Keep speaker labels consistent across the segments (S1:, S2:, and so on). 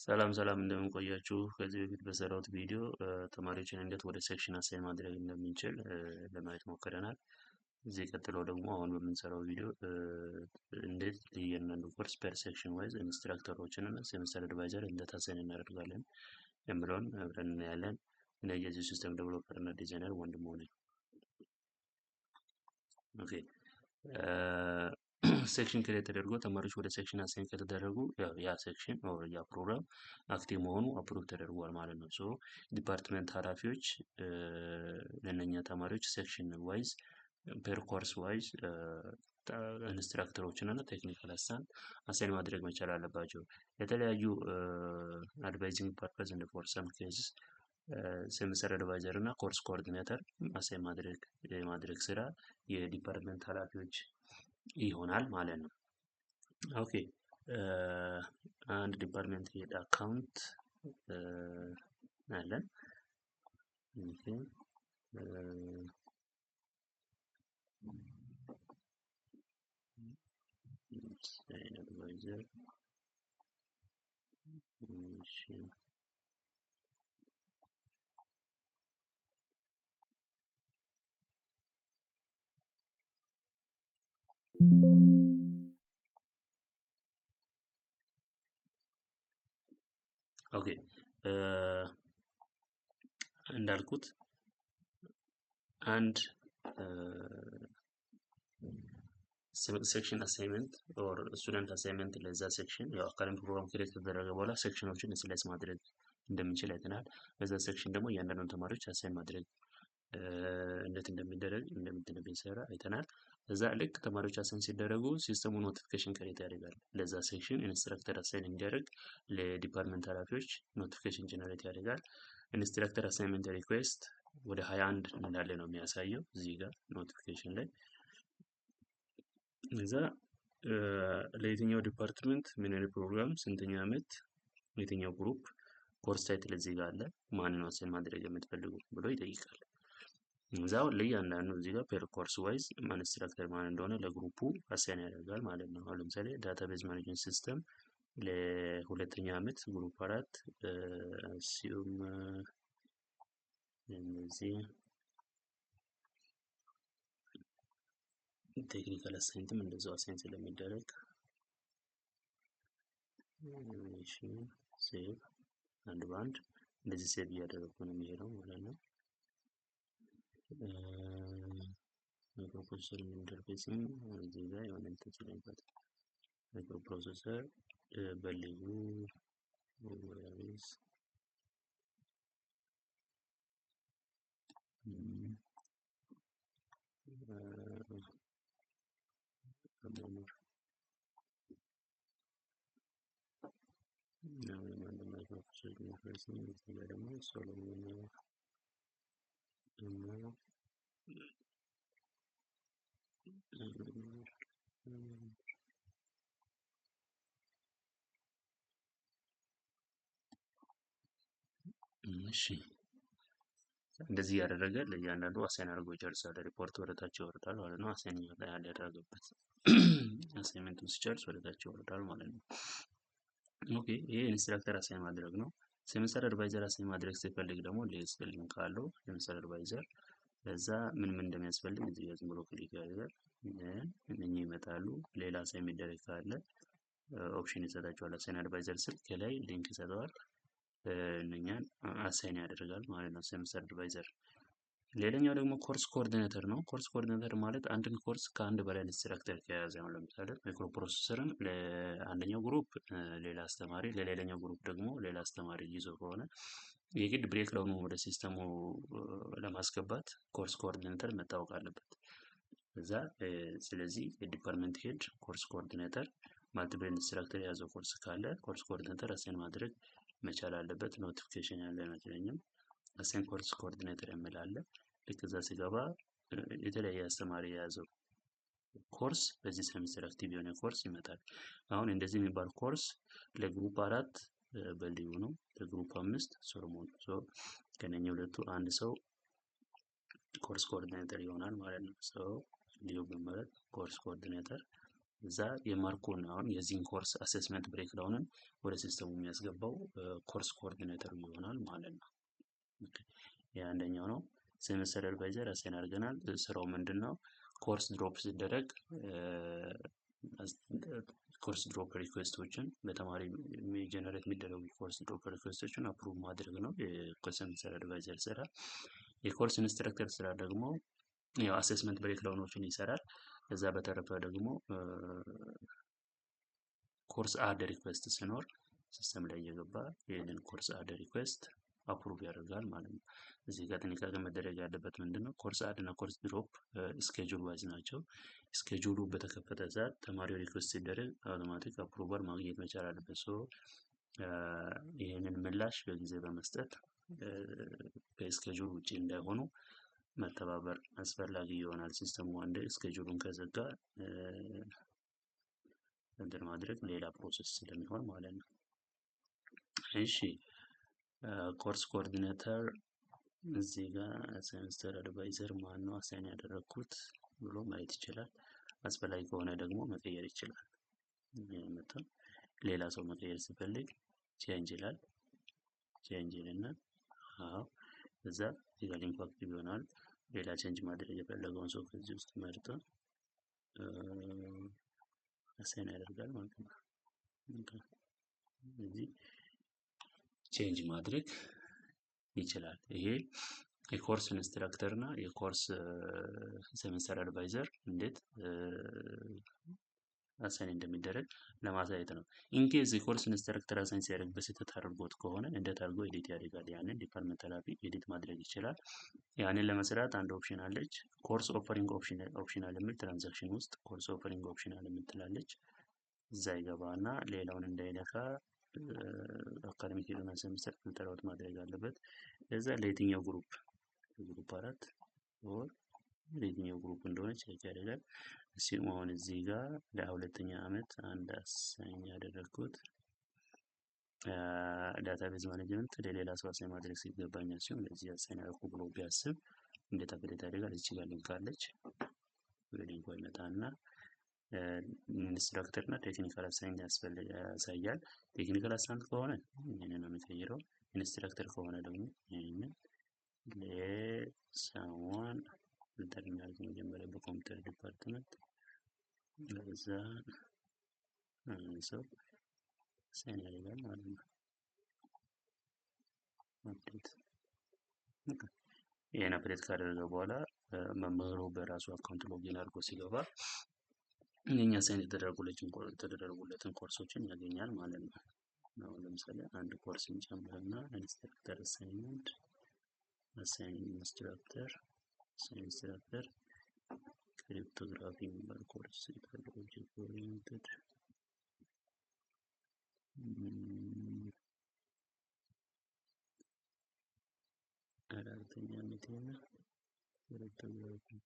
S1: ሰላም ሰላም እንደምን ቆያችሁ። ከዚህ በፊት በሰራሁት ቪዲዮ ተማሪዎችን እንዴት ወደ section assign ማድረግ እንደምንችል ለማየት ሞክረናል። እዚህ ቀጥሎ ደግሞ አሁን በምንሰራው ቪዲዮ እንዴት ለእያንዳንዱ course per section wise instructor ኦችን እና semester advisor እንዴት assign እናደርጋለን የሚለውን አብረን እናያለን። እኔ የዚህ system developer እና ዲዛይነር ወንድሙ ነኝ። Okay፣ section create ተደርጎ ተማሪዎች ወደ section assign ከተደረጉ ያ section or ያ ፕሮግራም active መሆኑ approve ተደርጓል ማለት ነው። So department ኃላፊዎች ለእነኛ ተማሪዎች section wise per course wise instructor ኦችን እና technical assistant assign ማድረግ መቻል አለባቸው። የተለያዩ advising purpose and for some cases semester advisor እና course coordinator assign የማድረግ ስራ የ department ኃላፊዎች ይሆናል ማለት ነው። Okay፣ አንድ department head account አለን። Okay፣ advisor፣ እሺ፣ okay፣ እንዳልኩት አንድ section assignment or student assignment ለዛ section፣ ያው academic program create ከተደረገ በኋላ section ኦችን slice ማድረግ እንደምንችል አይተናል። በዛ section ደግሞ እያንዳንዱን ተማሪዎች assign ማድረግ እንዴት እንደሚደረግ እንደምንሰራ አይተናል። እዛ ልክ ተማሪዎች assign ሲደረጉ system ኡ notification create ያደርጋል። ለዛ section instructor assign እንዲያደርግ ለ department ኃላፊዎች notification generate ያደርጋል። Instructor assignment request ወደ 21 እንዳለ ነው የሚያሳየው እዚህ ጋር notification ላይ። እዛ ለየትኛው department፣ ምን አይነት ፕሮግራም፣ ስንተኛ ዓመት፣ የትኛው group፣ course title እዚህ ጋር አለ። ማንን assign ማድረግ የምትፈልጉ ብሎ ይጠይቃል። እዛው ለእያንዳንዱ እዚህ ጋር per course wise ማን instructor ማን እንደሆነ ለ group ኡ assign ያደርጋል ማለት ነው። አሁን ለምሳሌ database management system ለሁለተኛ ዓመት group 4 assume እነዚህ technical assistant ም እንደዛው assign ስለሚደረግ፣ እሺ፣ save አንድ በአንድ እንደዚህ save እያደረኩ ነው የሚሄደው ማለት ነው። Microprocessor interfacing እዚህ ጋር የሆነ እንትን ስለሚፈጥር microprocessor በልዩ ወይስ microprocessor interfacing እዚህ ጋር ደግሞ ሶሎሞን እና እሺ፣ እንደዚህ እያደረገ ለእያንዳንዱ assign አድርጎ ይጨርሳል። ሪፖርት ወደታች ይወርዳል ማለት ነው። Assign ያደረገበት assignment ኡን ሲጨርስ ወደታች ይወርዳል ማለት ነው። Okay፣ ይሄ instructor assign ማድረግ ነው። Semester advisor assign ማድረግ ሲፈልግ ደግሞ link ካለው semester advisor ለዛ ምን ምን እንደሚያስፈልግ እዚህ ጋር ዝም ብሎ click ያደርጋል። እነኚህ ይመጣሉ። ሌላ assign የሚደረግ ካለ option ይሰጣቸዋል። Assign advisor ስል ከላይ link ይሰጠዋል። እነኛን assign ያደርጋል ማለት ነው። Semester advisor። ሌላኛው ደግሞ course coordinator ነው። Course coordinator ማለት አንድን ኮርስ ከአንድ በላይ instructor ከያዘ ነው። ለምሳሌ microprocessor ን ለአንደኛው group ሌላ አስተማሪ፣ ለሌላኛው group ደግሞ ሌላ አስተማሪ ይዞ ከሆነ የግድ breakdown ኡ ወደ system ኡ ለማስገባት course coordinator መታወቅ አለበት። እዛ ስለዚህ የ department head course coordinator multiple instructor የያዘው ኮርስ ካለ course coordinator assign ማድረግ መቻል አለበት። Notification ያለ አይመስለኝም። Assign course coordinator የሚል አለ። ልክ እዛ ሲገባ የተለያየ አስተማሪ የያዘው ኮርስ በዚህ semester active የሆነ ኮርስ ይመጣል። አሁን እንደዚህ የሚባል course ለ group 4 በልዩ ነው፣ ለ group 5 ሶሎሞን። So ከነኚህ ሁለቱ አንድ ሰው course coordinator ይሆናል ማለት ነው። So ልዩ ብመረጥ course coordinator እዛ የ mark ኡን አሁን የዚህን course assessment breakdown ን ወደ system ኡ የሚያስገባው course coordinator ኡ ይሆናል ማለት ነው። የአንደኛው ነው። Semester advisor assign አድርገናል። ስራው ምንድን ነው? Course drop ሲደረግ course drop request ኦችን በተማሪ generate የሚደረጉ course drop request ኦችን approve ማድረግ ነው የ semester advisor ስራ። የ course instructor ስራ ደግሞ ያው assessment breakdown ኦችን ይሰራል። ከዛ በተረፈ ደግሞ course add request ሲኖር system ላይ እየገባ ይህንን course add request approve ያደርጋል ማለት ነው። እዚህ ጋር ጥንቃቄ መደረግ ያለበት ምንድን ነው? Course add እና course drop schedule wise ናቸው። Schedule ኡ በተከፈተ ሰዓት ተማሪው request ሲደረግ automatic approval ማግኘት መቻል አለበት። So ይህንን ምላሽ በጊዜ በመስጠት ከ schedule ውጭ እንዳይሆኑ መተባበር አስፈላጊ ይሆናል። System ኡ አንዴ schedule ኡን ከዘጋ እንትን ማድረግ ሌላ process ስለሚሆን ማለት ነው። እሺ፣ course coordinator እዚህ ጋር semester advisor ማን ነው assign ያደረግኩት ብሎ ማየት ይችላል። አስፈላጊ ከሆነ ደግሞ መቀየር ይችላል። ሌላ ሰው መቀየር ሲፈልግ change ይላል። Change ይልና አዎ፣ እዛ እዚህ ጋር link ኡ active ይሆናል። ሌላ change ማድረግ የፈለገውን ሰው ከዚህ ውስጥ መርጦ assign ያደርጋል ማለት ነው። እዚህ change ማድረግ ይችላል። ይሄ የ course instructor እና የ course semester advisor እንዴት assign እንደሚደረግ ለማሳየት ነው። In case የ course instructor assign ሲያደርግ በስህተት አድርጎት ከሆነ እንዴት አድርጎ edit ያደርጋል? ያንን department ኃላፊ edit ማድረግ ይችላል። ያንን ለመስራት አንድ option አለች። Course offering optional የሚል transaction ውስጥ course offering optional የምትላለች። እዛ ይገባና ሌላውን እንዳይነካ academic year ና semester filter out ማድረግ አለበት። ከዛ ለየትኛው group፣ group 4 or ለየትኛው group እንደሆነ check ያደርጋል። እሲም አሁን እዚህ ጋር ለሁለተኛ ዓመት አንድ assign ያደረግኩት database management ለሌላ ሰው assign ማድረግ ሲገባኛል ሲሆን ለዚህ assign ያደረኩ ብሎ ቢያስብ እንዴት update ያደርጋል? እዚህ ጋር link አለች። ወደ link ኡ ይመጣና instructor እና technical assistant ያሳያል። Technical assistant ከሆነ ይህንን ነው የሚቀይረው። Instructor ከሆነ ደግሞ ይህንን ለሰዋን filter እናድርግ መጀመሪያ በ computer department፣ ከዛ ሰው assign ያደርጋል ማለት ነው። Update። ይህን update ካደረገ በኋላ መምህሩ በራሱ account login አድርጎ ሲገባ እነኛ assign የተደረጉለትን ኮርሶችን ያገኛል ማለት ነው። አሁን ለምሳሌ አንድ ኮርስ እንጨምርና instructor assignment፣ assign instructor፣ assign instructor cryptography የሚባል ኮርስ፣ object oriented፣ አራተኛ ዓመት cryptography።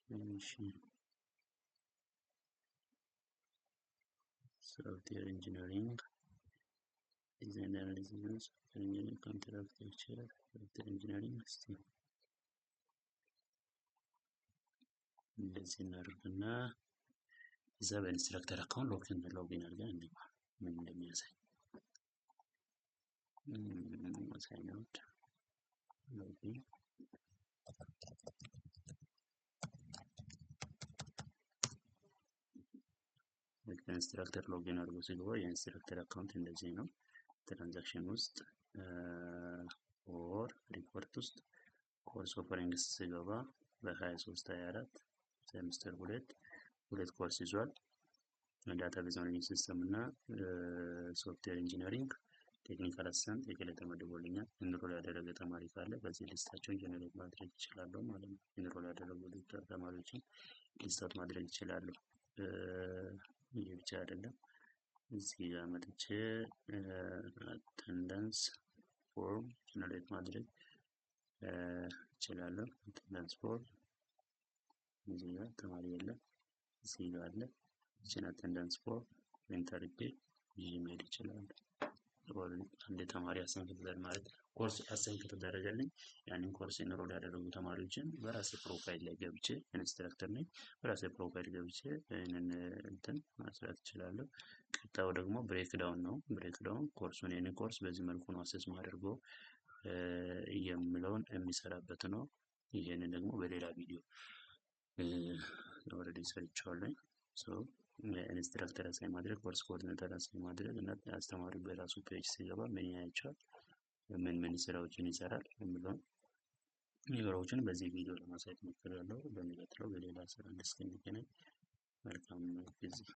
S1: እሺ፣ software engineering፣ design analysis፣ software engineering፣ computer architecture፣ software engineering። እስቲ እንደዚህ እናደርግና እዛ በ instructor account login አድርገን እንግባ ምን እንደሚያሳይ። Sign out፣ login። Instructor login አድርጎ ሲገባ የ instructor account እንደዚህ ነው። Transaction ውስጥ or report ውስጥ course offerings ሲገባ በ23 24 ሴምስተር ሁለት ሁለት ኮርስ ይዟል። Database management system እና software engineering technical assistant የክለ ተመድቦልኛል። Enroll ያደረገ ተማሪ ካለ በዚህ list ኣቸውን generate ማድረግ ይችላለሁ ማለት ነው። Enroll ያደረጉ ተማሪዎችን list out ማድረግ ይችላለሁ። ይህ ብቻ አይደለም። እዚህ ጋር መጥቼ attendance form generate ማድረግ እችላለሁ። Attendance form እዚህ ጋር ተማሪ የለም፣ እዚህ ጋር አለ። ይችን attendance form print አድርጌ ይዤ መሄድ እችላለሁ። አንድ ተማሪ assign ከተደረገ ማለት course assign ከተደረገልኝ ያንን course enroll ያደረጉ ተማሪዎችን በራሴ profile ላይ ገብቼ፣ instructor ነኝ፣ በራሴ profile ገብቼ ይህንን እንትን መስራት እችላለሁ። ቀጣዩ ደግሞ breakdown ነው። Breakdown ኮርሱን ይህንን ኮርስ በዚህ መልኩ ነው assess ማደርገው የሚለውን የሚሰራበት ነው። ይህንን ደግሞ በሌላ ቪዲዮ already ሰርቼዋለሁ። So instructor assign ማድረግ፣ course coordinator assign ማድረግ እና አስተማሪው በራሱ page ሲገባ ምን ያያቸዋል፣ ምን ምን ስራዎችን ይሰራል የሚለውን ነገሮችን በዚህ ቪዲዮ ለማሳየት ሞክሬያለሁ። በሚቀጥለው በሌላ ስራ እስክንገናኝ መልካም ጊዜ።